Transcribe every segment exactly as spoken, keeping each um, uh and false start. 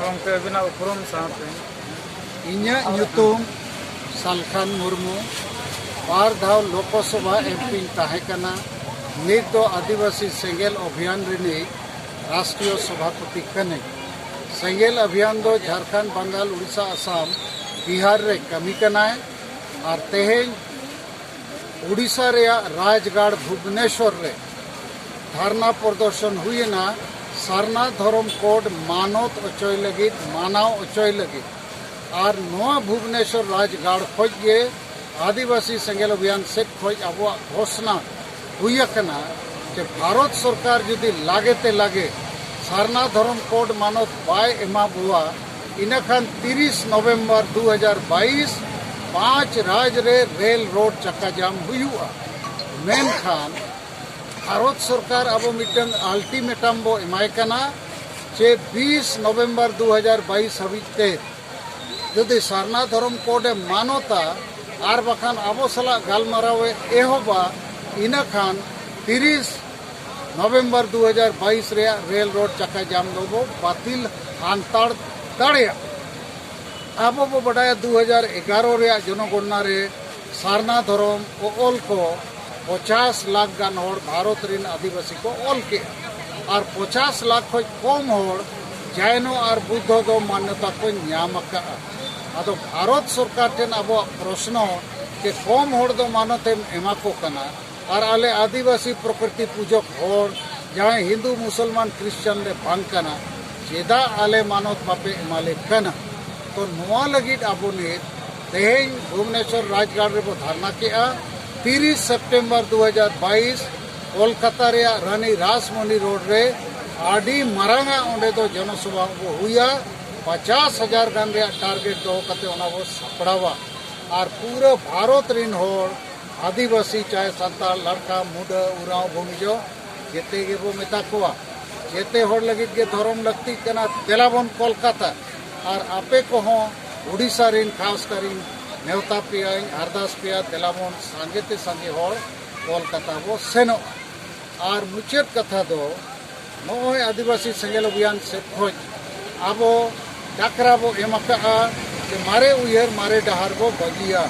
ᱜᱚᱢᱠᱮ, ᱟᱹᱵᱤᱱᱟᱜ ᱩᱯᱨᱩᱢ ᱥᱟᱶᱛᱮ᱾ ᱤᱧᱟᱹᱜ ᱧᱩᱛᱩᱢ ᱥᱟᱞᱠᱷᱟᱱ ᱢᱩᱨᱢᱩ᱾ ᱵᱟᱨ ᱫᱷᱟᱣ ᱞᱳᱠᱥᱚᱵᱷᱟ ᱮᱢ ᱯᱤᱧ ᱛᱟᱦᱮᱸ ᱠᱟᱱᱟ᱾ ᱱᱤᱛ ᱫᱚ ᱟᱹᱫᱤᱵᱟᱹᱥᱤ ᱥᱮᱸᱜᱮᱞ ᱚᱵᱷᱤᱭᱟᱱ ᱨᱤᱱᱤᱡ ᱨᱟᱥᱴᱨᱤᱭᱚ ᱥᱚᱵᱷᱟᱯᱚᱛᱤ ᱠᱟᱹᱱᱟᱹᱧ᱾ ᱥᱮᱸᱜᱮᱞ ᱚᱵᱷᱤᱭᱟᱱ ᱫᱚ ᱡᱷᱟᱲᱠᱷᱚᱸᱰ, ᱵᱟᱝᱜᱟᱞ, ᱩᱲᱤᱥᱥᱟ, ᱟᱥᱟᱢ, ᱵᱤᱦᱟᱨ ᱨᱮ ᱠᱟᱹᱢᱤ ᱠᱟᱱᱟᱭ ᱟᱨ ᱛᱮᱦᱮᱧ ᱩᱲᱤᱥᱥᱟ ᱨᱮᱭᱟᱜ ᱨᱟᱡᱽᱜᱟᱲ ᱵᱷᱩᱵᱽᱱᱮᱥᱚᱨ ᱨᱮ ᱫᱷᱟᱨᱱᱟ ᱯᱨᱚᱫᱚᱨᱥᱚᱱ ᱦᱩᱭᱮᱱᱟ ᱥᱟᱨᱱᱟ ᱫᱷᱚᱨᱚᱢ ᱠᱳᱰ ᱢᱟᱱᱚᱛ ᱚᱪᱚᱭ ᱞᱟᱹᱜᱤᱫ, ᱢᱟᱱᱟᱣ ᱚᱪᱚᱭ ᱞᱟᱹᱜᱤᱫ᱾ ᱟᱨ ᱱᱚᱣᱟ ᱵᱷᱩᱵᱽᱱᱮᱥᱚᱨ ᱨᱟᱡᱽᱜᱟᱲ ᱠᱷᱚᱡ ᱜᱮ ᱟᱹᱫᱤᱵᱟᱹᱥᱤ ᱥᱮᱸᱜᱮᱞ ᱚᱵᱷᱤᱭᱟᱱ ᱥᱮᱫ ᱠᱷᱚᱡ ᱟᱵᱚᱣᱟᱜ ᱜᱷᱳᱥᱱᱟ ᱦᱩᱭ ᱟᱠᱟᱱᱟ ᱡᱮ ᱵᱷᱟᱨᱚᱛ ᱥᱚᱨᱠᱟᱨ ᱡᱩᱫᱤ ᱞᱟᱜᱮ ᱛᱮ ᱞᱟᱜᱮ ᱥᱟᱨᱱᱟ ᱫᱷᱚᱨᱚᱢ ᱠᱳᱰ ᱢᱟᱱᱚᱛ ᱵᱟᱭ ᱮᱢᱟ ᱵᱚᱣᱟ, ᱤᱱᱟᱹᱠᱷᱟᱱ ᱛᱤᱨᱤᱥ ᱱᱚᱵᱷᱮᱢᱵᱚᱨ ᱫᱩ ᱦᱟᱡᱟᱨ ᱵᱟᱭᱤᱥ ᱯᱟᱸᱪ ᱨᱟᱡᱽ ᱨᱮ ᱨᱮᱞ ᱨᱳᱰ ᱪᱟᱠᱟ ᱡᱟᱢ ᱦᱩᱭᱩᱜᱼᱟ᱾ ᱢᱮᱱᱠᱷᱟᱱ ᱵᱷᱟᱨᱚᱛ ᱥᱚᱨᱠᱟᱨ ᱟᱵᱚ ᱢᱤᱫᱴᱟᱝ ᱟᱞᱴᱤᱢᱮᱴᱟᱢ ᱵᱚ ᱮᱢᱟᱭ ᱠᱟᱱᱟ ᱡᱮ ᱵᱤᱥ ᱱᱚᱵᱷᱮᱢᱵᱚᱨ ᱫᱩ ᱦᱟᱡᱟᱨ ᱵᱟᱭᱤᱥ ᱦᱟᱹᱵᱤᱡ ᱛᱮ ᱡᱩᱫᱤ ᱥᱟᱨᱱᱟ ᱫᱷᱚᱨᱚᱢ ᱠᱳᱰ ᱮ ᱢᱟᱱᱚᱛᱟ ᱟᱨ ᱵᱟᱠᱷᱟᱱ ᱟᱵᱚ ᱥᱟᱞᱟᱜ ᱜᱟᱞᱢᱟᱨᱟᱣ ᱮ ᱮᱦᱚᱵᱟ, ᱤᱱᱟᱹᱠᱷᱟᱱ ᱛᱤᱨᱤᱥ ᱱᱚᱵᱷᱮᱢᱵᱚᱨ ᱫᱩ ᱦᱟᱡᱟᱨ ᱵᱟᱭᱤᱥ ᱨᱮᱭᱟᱜ ᱨᱮᱞ ᱨᱳᱰ ᱪᱟᱠᱟ ᱡᱟᱢ ᱫᱚᱵᱚ ᱵᱟᱹᱛᱤᱞ ᱦᱟᱱᱛᱟᱲ ᱫᱟᱲᱮᱭᱟᱜᱼᱟ᱾ ᱟᱵᱚ ᱵᱚ ᱵᱟᱰᱟᱭᱟ ᱫᱩ ᱦᱟᱡᱟᱨ ᱮᱜᱟᱨᱚ ᱨᱮᱭᱟᱜ ᱡᱚᱱᱚᱜᱚᱱᱱᱟ ᱨᱮ ᱥᱟᱨᱱᱟ ᱫᱷᱚᱨᱚᱢ ᱚᱞ ᱠᱚ ᱯᱚᱪᱟᱥ ᱞᱟᱠᱷ ᱜᱟᱱ ᱦᱚᱲ ᱵᱷᱟᱨᱚᱛ ᱨᱮᱱ ᱟᱹᱫᱤᱵᱟᱹᱥᱤ ᱠᱚ ᱚᱞ ᱠᱮᱜᱼᱟ ᱟᱨ ᱯᱚᱪᱟᱥ ᱞᱟᱠᱷ ᱠᱷᱚᱱ ᱠᱚᱢ ᱦᱚᱲ ᱡᱟᱭᱱᱚ ᱟᱨ ᱵᱩᱫᱽᱫᱷᱚ ᱫᱚ ᱢᱟᱱᱱᱚᱛᱟ ᱠᱚ ᱧᱟᱢ ᱟᱠᱟᱫᱼᱟ᱾ ᱟᱫᱚ ᱵᱷᱟᱨᱚᱛ ᱥᱚᱨᱠᱟᱨ ᱴᱷᱮᱱ ᱟᱵᱚᱣᱟᱜ ᱯᱨᱚᱥᱱᱚ ᱡᱮ ᱠᱚᱢ ᱦᱚᱲ ᱫᱚ ᱢᱟᱱᱚᱛ ᱮᱢ ᱮᱢᱟ ᱠᱚ ᱠᱟᱱᱟ ᱟᱨ ᱟᱞᱮ ᱟᱹᱫᱤᱵᱟᱹᱥᱤ ᱯᱨᱚᱠᱨᱤᱛᱤ ᱯᱩᱡᱚᱠ ᱦᱚᱲ ᱡᱟᱦᱟᱸᱭ ᱦᱤᱱᱫᱩ, ᱢᱩᱥᱚᱞᱢᱟᱱ, ᱠᱷᱨᱤᱥᱪᱟᱱ ᱞᱮ ᱵᱟᱝ ᱠᱟᱱᱟ, ᱪᱮᱫᱟᱜ ᱟᱞᱮ ᱢᱟᱱᱚᱛ ᱵᱟᱯᱮ ᱮᱢᱟᱞᱮ ᱠᱟᱱᱟ? ᱛᱚ ᱱᱚᱣᱟ ᱞᱟᱹᱜᱤᱫ ᱟᱵᱚ ᱱᱤᱛ ᱛᱮᱦᱮᱧ ᱵᱷᱩᱵᱽᱱᱮᱥᱚᱨ ᱨᱟᱡᱽᱜᱟᱲ ᱨᱮᱵᱚ ᱫᱷᱟᱨᱱᱟ ᱠᱮᱜᱼᱟ᱾ ᱛᱤᱨᱤᱥ ᱥᱮᱯᱴᱮᱢᱵᱚᱨ ᱫᱩ ᱦᱟᱡᱟᱨ ᱵᱟᱭᱤᱥ ᱠᱳᱞᱠᱟᱛᱟ ᱨᱮᱭᱟᱜ ᱨᱟᱱᱤ ᱨᱟᱥᱢᱚᱱᱤ ᱨᱳᱰ ᱨᱮ ᱟᱹᱰᱤ ᱢᱟᱨᱟᱝ ᱟᱜ ᱚᱸᱰᱮ ᱫᱚ ᱡᱚᱱᱚᱥᱚᱵᱷᱟ ᱵᱚ ᱦᱩᱭᱟ᱾ ᱯᱚᱪᱟᱥ ᱦᱟᱡᱟᱨ ᱜᱟᱱ ᱨᱮᱭᱟᱜ ᱴᱟᱨᱜᱮᱴ ᱫᱚᱦᱚ ᱠᱟᱛᱮ ᱚᱱᱟ ᱵᱚ ᱥᱟᱯᱲᱟᱣᱟ᱾ ᱟᱨ ᱯᱩᱨᱟᱹ ᱵᱷᱟᱨᱚᱛ ᱨᱤᱱ ᱦᱚᱲ, ᱟᱹᱫᱤᱵᱟᱹᱥᱤ ᱪᱟᱦᱮ ᱥᱟᱱᱛᱟᱲ, ᱞᱟᱲᱠᱟ, ᱢᱩᱰᱟᱹ, ᱩᱨᱟᱸᱣ, ᱵᱷᱩᱢᱤᱡᱚ, ᱡᱮᱛᱮ ᱜᱮᱵᱚ ᱢᱮᱛᱟ ᱠᱚᱣᱟ, ᱡᱮᱛᱮ ᱦᱚᱲ ᱞᱟᱹᱜᱤᱫ ᱜᱮ ᱫᱷᱚᱨᱚᱢ ᱞᱟᱹᱠᱛᱤᱜ ᱠᱟᱱᱟ᱾ ᱫᱮᱞᱟᱵᱚᱱ ᱠᱳᱞᱠᱟᱛᱟ᱾ ᱟᱨ ᱟᱯᱮ ᱠᱚᱦᱚᱸ ᱩᱰᱤᱥᱟ ᱨᱤᱱ ᱠᱷᱟᱥ ᱠᱟᱨᱤᱧ ᱱᱮᱣᱛᱟ ᱯᱮᱭᱟᱧ, ᱟᱨᱫᱟᱥ ᱯᱮᱭᱟ, ᱫᱮᱞᱟᱵᱚᱱ ᱥᱟᱸᱜᱮ ᱛᱮ ᱥᱟᱸᱜᱮ ᱦᱚᱲ ᱠᱳᱞᱠᱟᱛᱟ ᱵᱚ ᱥᱮᱱᱚᱜᱼᱟ᱾ ᱟᱨ ᱢᱩᱪᱟᱹᱫ ᱠᱟᱛᱷᱟ ᱫᱚ ᱱᱚᱜᱼᱚᱭ ᱟᱹᱫᱤᱵᱟᱹᱥᱤ ᱥᱮᱸᱜᱮᱞ ᱚᱵᱷᱤᱭᱟᱱ ᱥᱮᱫ ᱠᱷᱚᱡ ᱟᱵᱚ ᱰᱟᱠᱨᱟ ᱵᱚ ᱮᱢ ᱟᱠᱟᱫᱼᱟ ᱡᱮ ᱢᱟᱨᱮ ᱩᱭᱦᱟᱹᱨ ᱢᱟᱨᱮ ᱰᱟᱦᱟᱨ ᱵᱚ ᱵᱟᱹᱜᱤᱭᱟ,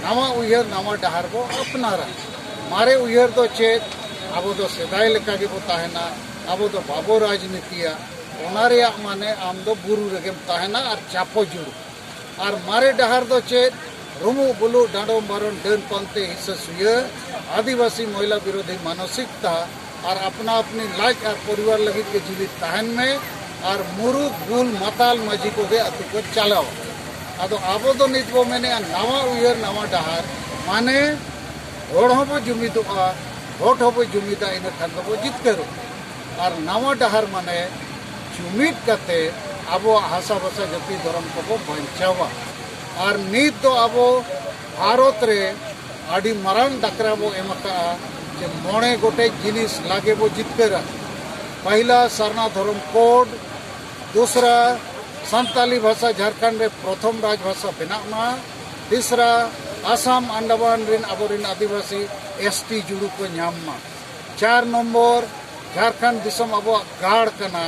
ᱱᱟᱣᱟ ᱩᱭᱦᱟᱹᱨ ᱱᱟᱣᱟ ᱰᱟᱦᱟᱨ ᱵᱚ ᱟᱯᱱᱟᱨᱟ᱾ ᱢᱟᱨᱮ ᱩᱭᱦᱟᱹᱨ ᱫᱚ ᱪᱮᱫ? ᱟᱵᱚ ᱫᱚ ᱥᱮᱫᱟᱭ ᱞᱮᱠᱟ ᱜᱮᱵᱚ ᱛᱟᱦᱮᱱᱟ, ᱟᱵᱚ ᱫᱚ ᱵᱟᱵᱚ ᱨᱟᱡᱽᱱᱤᱛᱤᱭᱟ᱾ ᱚᱱᱟ ᱨᱮᱭᱟᱜ ᱢᱟᱱᱮ ᱟᱢ ᱫᱚ ᱵᱩᱨᱩ ᱨᱮᱜᱮᱢ ᱛᱟᱦᱮᱱᱟ ᱟᱨ ᱪᱟᱯᱚ ᱡᱩᱲᱩ᱾ ᱟᱨ ᱢᱟᱨᱮ ᱰᱟᱦᱟᱨ ᱫᱚ ᱪᱮᱫ? ᱨᱩᱢᱩᱜ ᱵᱩᱞᱩᱜ, ᱰᱟᱸᱰᱚᱢ ᱵᱟᱨᱚᱱ, ᱰᱟᱹᱱ ᱯᱟᱱᱛᱮ, ᱦᱤᱥᱟᱹ ᱥᱩᱭᱟᱹ, ᱟᱹᱫᱤᱵᱟᱹᱥᱤ ᱢᱚᱦᱤᱞᱟ ᱵᱤᱨᱳᱫᱷᱤ ᱢᱟᱱᱚᱥᱤᱠᱛᱟ ᱟᱨ ᱟᱯᱱᱟ ᱟᱯᱱᱤ ᱞᱟᱡ ᱟᱨ ᱯᱚᱨᱤᱵᱟᱨ ᱞᱟᱹᱜᱤᱫ ᱜᱮ ᱡᱤᱣᱤᱫ ᱛᱟᱦᱮᱱ ᱢᱮ᱾ ᱟᱨ ᱢᱩᱨᱩᱠ ᱵᱩᱞ ᱢᱟᱛᱟᱞ ᱢᱟᱹᱡᱷᱤ ᱠᱚᱜᱮ ᱟᱹᱛᱩ ᱠᱚ ᱪᱟᱞᱟᱣᱟ᱾ ᱟᱫᱚ ᱟᱵᱚ ᱫᱚ ᱱᱤᱛ ᱵᱚ ᱢᱮᱱᱮᱫᱼᱟ ᱱᱟᱣᱟ ᱩᱭᱦᱟᱹᱨ ᱱᱟᱣᱟ ᱰᱟᱦᱟᱨ, ᱢᱟᱱᱮ ᱦᱚᱲ ᱦᱚᱸᱵᱚ ᱡᱩᱢᱤᱫᱚᱜᱼᱟ, ᱵᱷᱳᱴ ᱦᱚᱸᱵᱚ ᱡᱩᱢᱤᱫᱟ, ᱤᱱᱟᱹ ᱠᱷᱟᱱ ᱫᱚᱵᱚ ᱡᱤᱛᱠᱟᱹᱨᱚᱜᱼᱟ᱾ ᱟᱨ ᱱᱟᱣᱟ ᱰᱟᱦᱟᱨ ᱢᱟᱱᱮ ᱡᱩᱢᱤᱫ ᱠᱟᱛᱮ ᱟᱵᱚᱣᱟᱜ ᱦᱟᱥᱟ ᱵᱷᱟᱥᱟ ᱡᱟᱹᱛᱤ ᱫᱷᱚᱨᱚᱢ ᱠᱚᱵᱚ ᱵᱟᱧᱪᱟᱣᱟ᱾ ᱟᱨ ᱱᱤᱛ ᱫᱚ ᱟᱵᱚ ᱵᱷᱟᱨᱚᱛ ᱨᱮ ᱟᱹᱰᱤ ᱢᱟᱨᱟᱝ ᱰᱟᱠᱨᱟ ᱵᱚ ᱮᱢ ᱟᱠᱟᱫᱼᱟ ᱡᱮ ᱢᱚᱬᱮ ᱜᱚᱴᱮᱡ ᱡᱤᱱᱤᱥ ᱞᱟᱜᱮ ᱵᱚ ᱡᱤᱛᱠᱟᱹᱨᱟ᱾ ᱯᱟᱹᱦᱤᱞᱟ ᱥᱟᱨᱱᱟ ᱫᱷᱚᱨᱚᱢ ᱠᱳᱰ, ᱫᱩᱥᱨᱟ ᱥᱟᱱᱛᱟᱞᱤ ᱵᱷᱟᱥᱟ ᱡᱷᱟᱲᱠᱷᱚᱸᱰ ᱨᱮ ᱯᱨᱚᱛᱷᱚᱢ ᱨᱟᱡᱽ ᱵᱷᱟᱥᱟ ᱵᱮᱱᱟᱜ ᱢᱟ, ᱛᱤᱥᱨᱟ ᱟᱥᱟᱢ ᱟᱱᱰᱟᱢᱟᱱ ᱨᱮᱱ ᱟᱵᱚᱨᱮᱱ ᱟᱹᱫᱤᱵᱟᱹᱥᱤ ᱮᱥ ᱴᱤ ᱡᱩᱲᱩ ᱠᱚ ᱧᱟᱢ ᱢᱟ, ᱪᱟᱨ ᱱᱚᱢᱵᱚᱨ ᱡᱷᱟᱲᱠᱷᱚᱸᱰ ᱫᱤᱥᱚᱢ ᱟᱵᱚᱣᱟᱜ ᱜᱟᱲ ᱠᱟᱱᱟ,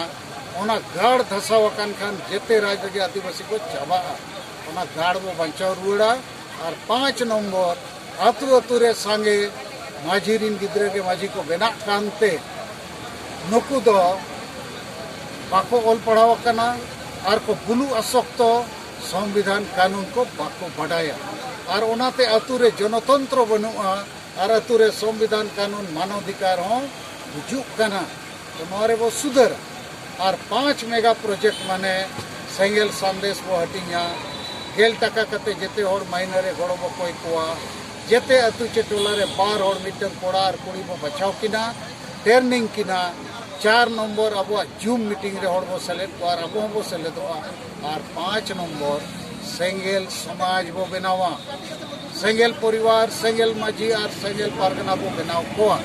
ᱚᱱᱟ ᱜᱟᱲ ᱫᱷᱟᱥᱟᱣ ᱟᱠᱟᱱ ᱠᱷᱟᱱ ᱡᱮᱛᱮ ᱨᱟᱡᱽ ᱨᱮᱜᱮ ᱟᱹᱫᱤᱵᱟᱹᱥᱤ ᱠᱚ ᱪᱟᱵᱟᱜᱼᱟ᱾ ᱚᱱᱟ ᱜᱟᱲ ᱵᱚ ᱵᱟᱧᱪᱟᱣ ᱨᱩᱣᱟᱹᱲᱟ᱾ ᱟᱨ ᱯᱟᱸᱪ ᱱᱚᱢᱵᱚᱨ, ᱟᱹᱛᱩ ᱟᱹᱛᱩ ᱨᱮ ᱥᱟᱸᱜᱮ ᱢᱟᱹᱡᱷᱤ ᱨᱤᱱ ᱜᱤᱫᱽᱨᱟᱹ ᱜᱮ ᱢᱟᱹᱡᱷᱤ ᱠᱚ ᱵᱮᱱᱟᱜ ᱠᱟᱱᱛᱮ ᱱᱩᱠᱩ ᱫᱚ ᱵᱟᱠᱚ ᱚᱞ ᱯᱟᱲᱦᱟᱣ ᱟᱠᱟᱱᱟ ᱟᱨ ᱠᱚ ᱵᱩᱞᱩ ᱟᱥᱚᱠᱛᱚ, ᱥᱚᱝᱵᱤᱫᱷᱟᱱ ᱠᱟᱹᱱᱩᱱ ᱠᱚ ᱵᱟᱠᱚ ᱵᱟᱰᱟᱭᱟ᱾ ᱟᱨ ᱚᱱᱟᱛᱮ ᱟᱹᱛᱩ ᱨᱮ ᱡᱚᱱᱚᱛᱚᱱᱛᱨᱚ ᱵᱟᱹᱱᱩᱜᱼᱟ ᱟᱨ ᱟᱹᱛᱩ ᱨᱮ ᱥᱚᱝᱵᱤᱫᱷᱟᱱ ᱠᱟᱹᱱᱩᱱ ᱢᱟᱱᱚᱫᱷᱤᱠᱟᱨ ᱦᱚᱸ ᱜᱩᱡᱩᱜ ᱠᱟᱱᱟ᱾ ᱛᱚ ᱱᱚᱣᱟ ᱨᱮᱵᱚ ᱥᱩᱫᱷᱟᱹᱨᱟ᱾ ᱟᱨ ᱯᱟᱸᱪ ᱢᱮᱜᱟ ᱯᱨᱚᱡᱮᱠᱴ ᱢᱟᱱᱮ ᱥᱮᱸᱜᱮᱞ ᱥᱟᱸᱫᱮᱥ ᱵᱚ ᱦᱟᱹᱴᱤᱧᱟ, ᱜᱮᱞ ᱴᱟᱠᱟ ᱠᱟᱛᱮ ᱡᱮᱛᱮ ᱦᱚᱲ ᱢᱟᱹᱦᱱᱟᱹ ᱨᱮ ᱜᱚᱲᱚ ᱵᱚ ᱠᱚᱭ ᱠᱚᱣᱟ᱾ ᱡᱮᱛᱮ ᱟᱹᱛᱩ ᱪᱮ ᱴᱚᱞᱟ ᱨᱮ ᱵᱟᱨ ᱦᱚᱲ ᱢᱤᱫᱴᱟᱝ ᱠᱚᱲᱟ ᱟᱨ ᱠᱩᱲᱤ ᱵᱚ ᱵᱟᱪᱷᱟᱣ ᱠᱤᱱᱟ, ᱴᱨᱮᱱᱤᱝ ᱠᱤᱱᱟ᱾ ᱪᱟᱨ ᱱᱚᱢᱵᱚᱨ ᱟᱵᱚᱣᱟᱜ ᱡᱩᱢ ᱢᱤᱴᱤᱝ ᱨᱮ ᱦᱚᱲ ᱵᱚ ᱥᱮᱞᱮᱫ ᱠᱚᱣᱟ ᱟᱨ ᱟᱵᱚ ᱦᱚᱸᱵᱚ ᱥᱮᱞᱮᱫᱚᱜᱼᱟ᱾ ᱟᱨ ᱯᱟᱸᱪ ᱱᱚᱢᱵᱚᱨ ᱥᱮᱸᱜᱮᱞ ᱥᱚᱢᱟᱡᱽ ᱵᱚ ᱵᱮᱱᱟᱣᱟ᱾ ᱥᱮᱸᱜᱮᱞ ᱯᱚᱨᱤᱵᱟᱨ, ᱥᱮᱸᱜᱮᱞ ᱢᱟᱹᱡᱷᱤ ᱟᱨ ᱥᱮᱸᱜᱮᱞ ᱯᱟᱨᱜᱟᱱᱟ ᱵᱚ ᱵᱮᱱᱟᱣ ᱠᱚᱣᱟ᱾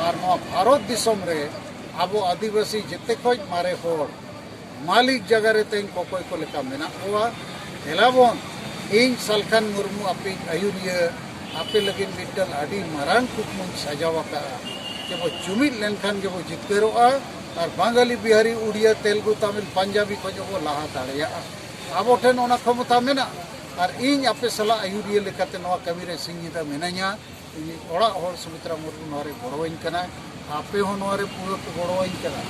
ᱟᱨ ᱱᱚᱣᱟ ᱵᱷᱟᱨᱚᱛ ᱫᱤᱥᱚᱢ ᱨᱮ ᱟᱵᱚ ᱟᱹᱫᱤᱵᱟᱹᱥᱤ ᱡᱮᱛᱮ ᱠᱷᱚᱡ ᱢᱟᱨᱮ ᱦᱚᱲ ᱢᱟᱹᱞᱤᱠ ᱡᱟᱭᱜᱟ ᱨᱮ ᱛᱮᱦᱮᱧ ᱠᱚᱠᱚᱭ ᱠᱚ ᱞᱮᱠᱟ ᱢᱮᱱᱟᱜ ᱠᱚᱣᱟ᱾ ᱫᱮᱞᱟ ᱵᱚᱱ, ᱤᱧ ᱥᱟᱞᱠᱷᱟᱱ ᱢᱩᱨᱢᱩ ᱟᱯᱮ ᱟᱹᱭᱩᱨᱤᱭᱟᱹ ᱟᱯᱮ ᱞᱟᱹᱜᱤᱫ ᱢᱤᱫᱴᱟᱝ ᱟᱹᱰᱤ ᱢᱟᱨᱟᱝ ᱠᱩᱠᱢᱩᱧ ᱥᱟᱡᱟᱣ ᱟᱠᱟᱫᱼᱟ᱾ ᱡᱮ ᱵᱚ ᱡᱩᱢᱤᱫ ᱞᱮᱱᱠᱷᱟᱱ ᱜᱮᱵᱚ ᱡᱤᱛᱠᱟᱹᱨᱚᱜᱼᱟ᱾ ᱟᱨ ᱵᱟᱝᱜᱟᱞᱤ, ᱵᱤᱦᱟᱨᱤ, ᱩᱲᱤᱭᱟ, ᱛᱮᱞᱜᱩ, ᱛᱟᱢᱤᱞ, ᱯᱟᱧᱡᱟᱵᱤ ᱠᱷᱚᱱ ᱦᱚᱸᱵᱚ ᱞᱟᱦᱟ ᱫᱟᱲᱮᱭᱟᱜᱼᱟ᱾ ᱟᱵᱚ ᱴᱷᱮᱱ ᱚᱱᱟ ᱠᱷᱚᱢᱚᱛᱟ ᱢᱮᱱᱟᱜᱼᱟ᱾ ᱟᱨ ᱤᱧ ᱟᱯᱮ ᱥᱟᱞᱟᱜ ᱟᱹᱭᱩᱨᱤᱭᱟᱹ ᱞᱮᱠᱟᱛᱮ ᱱᱚᱣᱟ ᱠᱟᱹᱢᱤ ᱨᱮ ᱥᱤᱧ ᱧᱤᱫᱟᱹ ᱢᱤᱱᱟᱹᱧᱟ᱾ ᱤᱧᱤᱡ ᱚᱲᱟᱜ ᱦᱚᱲ ᱥᱩᱢᱤᱛᱨᱟ ᱢᱩᱨᱢᱩ ᱱᱚᱣᱟ ᱨᱮ ᱜᱚᱲᱚᱣᱟᱹᱧ ᱠᱟᱱᱟᱭ᱾ ᱟᱯᱮ ᱦᱚᱸ ᱱᱚᱣᱟ ᱨᱮ ᱯᱩᱨᱟᱹ ᱯᱮ ᱜᱚᱲᱚᱣᱟᱹᱧ ᱠᱟᱱᱟ᱾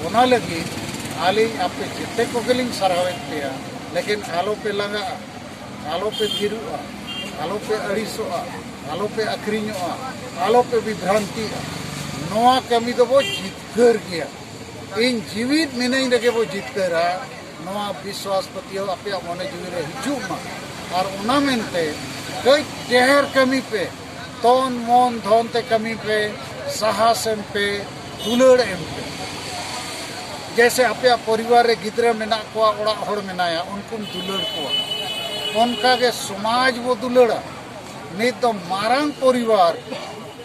ᱚᱱᱟ ᱞᱟᱹᱜᱤᱫ ᱟᱹᱞᱤᱧ ᱟᱯᱮ ᱡᱮᱛᱮ ᱠᱚᱜᱮᱞᱤᱧ ᱥᱟᱨᱦᱟᱣᱮᱫ ᱯᱮᱭᱟ᱾ ᱞᱮᱠᱤᱱ ᱟᱞᱚ ᱯᱮ ᱞᱟᱸᱜᱟᱜᱼᱟ, ᱟᱞᱚ ᱯᱮ ᱛᱷᱤᱨᱚᱜᱼᱟ, ᱟᱞᱚ ᱯᱮ ᱟᱹᱲᱤᱥᱚᱜᱼᱟ, ᱟᱞᱚ ᱯᱮ ᱟᱹᱠᱷᱨᱤᱧᱚᱜᱼᱟ, ᱟᱞᱚ ᱯᱮ ᱵᱤᱵᱷᱨᱟᱱᱛᱤᱜᱼᱟ᱾ ᱱᱚᱣᱟ ᱠᱟᱹᱢᱤ ᱫᱚᱵᱚ ᱡᱤᱛᱠᱟᱹᱨ ᱜᱮᱭᱟ᱾ ᱤᱧ ᱡᱤᱣᱤᱫ ᱢᱤᱱᱟᱹᱧ ᱨᱮᱜᱮ ᱵᱚ ᱡᱤᱛᱠᱟᱹᱨᱟ᱾ ᱱᱚᱣᱟ ᱵᱤᱥᱣᱟᱥ ᱯᱟᱹᱛᱭᱟᱹᱣ ᱟᱯᱮᱭᱟᱜ ᱢᱚᱱᱮ ᱡᱤᱣᱤ ᱨᱮ ᱦᱤᱡᱩᱜ ᱢᱟ᱾ ᱟᱨ ᱚᱱᱟ ᱢᱮᱱᱛᱮ ᱠᱟᱹᱡ ᱰᱷᱮᱨ ᱠᱟᱹᱢᱤ ᱯᱮ, ᱛᱚᱱ ᱢᱚᱱ ᱫᱷᱚᱱ ᱛᱮ ᱠᱟᱹᱢᱤ ᱯᱮ, ᱥᱟᱦᱟᱥ ᱮᱢ ᱯᱮ, ᱫᱩᱞᱟᱹᱲ ᱮᱢ ᱯᱮ᱾ ᱡᱮᱭᱥᱮ ᱟᱯᱮᱭᱟᱜ ᱯᱚᱨᱤᱵᱟᱨ ᱨᱮ ᱜᱤᱫᱽᱨᱟᱹ ᱢᱮᱱᱟᱜ ᱠᱚᱣᱟ, ᱚᱲᱟᱜ ᱦᱚᱲ ᱢᱮᱱᱟᱭᱟ, ᱩᱱᱠᱩᱢ ᱫᱩᱞᱟᱹᱲ ᱠᱚᱣᱟ, ᱚᱱᱠᱟ ᱜᱮ ᱥᱚᱢᱟᱡᱽ ᱵᱚ ᱫᱩᱞᱟᱹᱲᱟ᱾ ᱱᱤᱛ ᱫᱚ ᱢᱟᱨᱟᱝ ᱯᱚᱨᱤᱵᱟᱨ,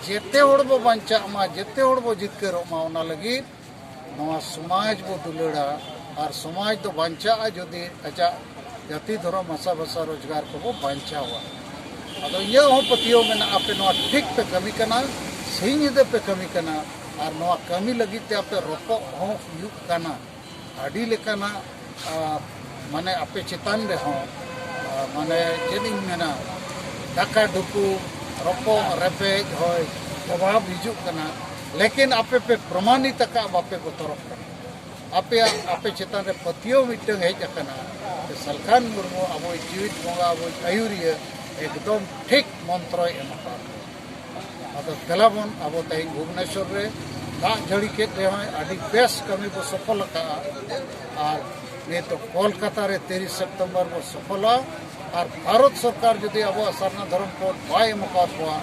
ᱡᱮᱛᱮ ᱦᱚᱲ ᱵᱚ ᱵᱟᱧᱪᱟᱜ ᱢᱟ, ᱡᱮᱛᱮ ᱦᱚᱲ ᱵᱚ ᱡᱤᱛᱠᱟᱹᱨᱚᱜ ᱢᱟ, ᱚᱱᱟ ᱞᱟᱹᱜᱤᱫ ᱱᱚᱣᱟ ᱥᱚᱢᱟᱡᱽ ᱵᱚ ᱫᱩᱞᱟᱹᱲᱟ᱾ ᱟᱨ ᱥᱚᱢᱟᱡᱽ ᱫᱚ ᱵᱟᱧᱪᱟᱜᱼᱟ ᱡᱩᱫᱤ ᱟᱡᱟᱜ ᱡᱟᱹᱛᱤ, ᱫᱷᱚᱨᱚᱢ, ᱵᱷᱟᱥᱟ, ᱵᱷᱟᱥᱟ, ᱨᱳᱡᱽᱜᱟᱨ ᱠᱚᱵᱚ ᱵᱟᱧᱪᱟᱣᱟ᱾ ᱟᱫᱚ ᱤᱧᱟᱹᱜ ᱦᱚᱸ ᱯᱟᱹᱛᱭᱟᱹᱣ ᱢᱮᱱᱟᱜᱼᱟ, ᱟᱯᱮ ᱱᱚᱣᱟ ᱴᱷᱤᱠ ᱯᱮ ᱠᱟᱹᱢᱤ ᱠᱟᱱᱟ, ᱥᱤᱧ ᱧᱤᱫᱟᱹ ᱯᱮ ᱠᱟᱹᱢᱤ ᱠᱟᱱᱟ᱾ ᱟᱨ ᱱᱚᱣᱟ ᱠᱟᱹᱢᱤ ᱞᱟᱹᱜᱤᱫ ᱛᱮ ᱟᱯᱮ ᱨᱚᱯᱚᱜ ᱦᱚᱸ ᱦᱩᱭᱩᱜ ᱠᱟᱱᱟ᱾ ᱟᱹᱰᱤ ᱞᱮᱠᱟᱱᱟᱜ, ᱟ, ᱢᱟᱱᱮ ᱟᱯᱮ ᱪᱮᱛᱟᱱ ᱨᱮᱦᱚᱸ, ᱟ, ᱢᱟᱱᱮ ᱪᱮᱫ ᱤᱧ ᱢᱮᱱᱟ, ᱰᱟᱠᱟ ᱰᱩᱠᱩ, ᱨᱚᱯᱚᱜ ᱨᱮᱯᱮᱡ, ᱦᱳᱭ, ᱚᱵᱷᱟᱵᱽ ᱦᱤᱡᱩᱜ ᱠᱟᱱᱟ᱾ ᱞᱮᱠᱤᱱ ᱟᱯᱮ ᱯᱮ ᱯᱨᱚᱢᱟᱱᱤᱛ ᱟᱠᱟᱫ, ᱵᱟᱯᱮ ᱵᱚᱛᱚᱨᱚᱜ ᱠᱟᱱᱟ᱾ ᱟᱯᱮᱭᱟᱜ, ᱟᱯᱮ ᱪᱮᱛᱟᱱ ᱨᱮ ᱯᱟᱹᱛᱭᱟᱹᱣ ᱢᱤᱫᱴᱟᱝ ᱦᱮᱡ ᱟᱠᱟᱱᱟ᱾ ᱥᱟᱞᱠᱷᱟᱱ ᱢᱩᱨᱢᱩ ᱟᱵᱚᱭᱤᱡ ᱡᱤᱣᱤᱫ ᱵᱚᱸᱜᱟ, ᱟᱵᱚᱭᱤᱡ ᱟᱹᱭᱩᱨᱤᱭᱟᱹ, ᱮᱠᱫᱚᱢ ᱴᱷᱤᱠ ᱢᱚᱱᱛᱨᱚᱭ ᱮᱢ ᱟᱠᱟᱫ ᱵᱚᱱᱟ᱾ ᱟᱫᱚ ᱫᱮᱞᱟ ᱵᱚᱱ, ᱟᱵᱚ ᱛᱮᱦᱮᱧ ᱵᱷᱩᱵᱽᱱᱮᱥᱚᱨ ᱨᱮ ᱫᱟᱜ ᱡᱟᱹᱲᱤ ᱠᱮᱫ ᱨᱮᱦᱚᱸᱭ, ᱟᱹᱰᱤ ᱵᱮᱥ ᱠᱟᱹᱢᱤ ᱵᱚ ᱥᱚᱯᱷᱚᱞ ᱟᱠᱟᱫᱼᱟ᱾ ᱟᱨ ᱱᱤᱛ ᱫᱚ ᱠᱳᱞᱠᱟᱛᱟ ᱨᱮ ᱛᱤᱨᱤᱥ ᱥᱮᱯᱴᱮᱢᱵᱚᱨ ᱵᱚ ᱥᱚᱯᱷᱚᱞᱟ᱾ ᱟᱨ ᱵᱷᱟᱨᱚᱛ ᱥᱚᱨᱠᱟᱨ ᱡᱩᱫᱤ ᱟᱵᱚᱣᱟᱜ ᱥᱟᱨᱱᱟ ᱫᱷᱚᱨᱚᱢ ᱠᱳᱰ ᱵᱟᱭ ᱮᱢ ᱟᱠᱟᱫ ᱵᱚᱣᱟ,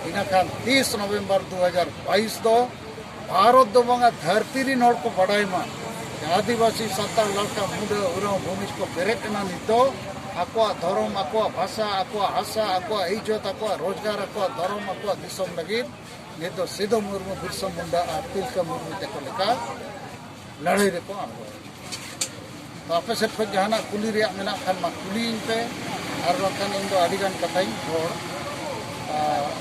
ᱤᱱᱟᱹᱠᱷᱟᱱ ᱛᱤᱥ ᱱᱚᱵᱷᱮᱢᱵᱚᱨ ᱫᱩ ᱦᱟᱡᱟᱨ ᱵᱟᱭᱤᱥ ᱫᱚ ᱵᱷᱟᱨᱚᱛ ᱫᱚ ᱵᱟᱝᱟ, ᱫᱷᱟᱹᱨᱛᱤ ᱨᱤᱱ ᱦᱚᱲ ᱠᱚ ᱵᱟᱰᱟᱭ ᱢᱟ᱾ ᱟᱹᱫᱤᱵᱟᱹᱥᱤ, ᱥᱟᱱᱛᱟᱲ, ᱞᱟᱲᱠᱟ, ᱢᱩᱰᱟᱹ, ᱩᱨᱟᱣ, ᱵᱷᱩᱢᱤᱡᱽ ᱠᱚ ᱵᱮᱨᱮᱫ ᱮᱱᱟ ᱱᱤᱛᱚᱜ᱾ ᱟᱠᱚᱣᱟᱜ ᱫᱷᱚᱨᱚᱢ, ᱟᱠᱚᱣᱟᱜ ᱵᱷᱟᱥᱟ, ᱟᱠᱚᱣᱟᱜ ᱦᱟᱥᱟ, ᱟᱠᱚᱣᱟᱜ ᱤᱡᱽᱡᱚᱛ, ᱟᱠᱚᱣᱟᱜ ᱨᱳᱡᱽᱜᱟᱨ, ᱟᱠᱚᱣᱟᱜ ᱫᱷᱚᱨᱚᱢ, ᱟᱠᱚᱣᱟᱜ ᱫᱤᱥᱚᱢ ᱞᱟᱹᱜᱤᱫ ᱱᱤᱛ ᱫᱚ ᱥᱤᱫᱩ ᱢᱩᱨᱢᱩ, ᱵᱤᱨᱥᱟ ᱢᱩᱱᱰᱟ ᱟᱨ ᱛᱤᱞᱠᱟᱹ ᱢᱩᱨᱢᱩ ᱛᱟᱠᱚ ᱞᱮᱠᱟ ᱞᱟᱹᱲᱦᱟᱹᱭ ᱨᱮᱠᱚ ᱟᱬᱜᱚᱭᱮᱱᱟ᱾ ᱛᱚ ᱟᱯᱮ ᱥᱮᱫ ᱠᱷᱚᱱ ᱡᱟᱦᱟᱱᱟᱜ ᱠᱩᱞᱤ ᱨᱮᱭᱟᱜ ᱢᱮᱱᱟᱜ ᱠᱷᱟᱱ ᱢᱟ ᱠᱩᱞᱤᱭᱤᱧ ᱯᱮ, ᱟᱨ ᱵᱟᱝᱠᱷᱟᱱ ᱤᱧ ᱫᱚ ᱟᱹᱰᱤ ᱜᱟᱱ ᱠᱟᱛᱷᱟᱧ ᱨᱚᱲ, ᱟᱨ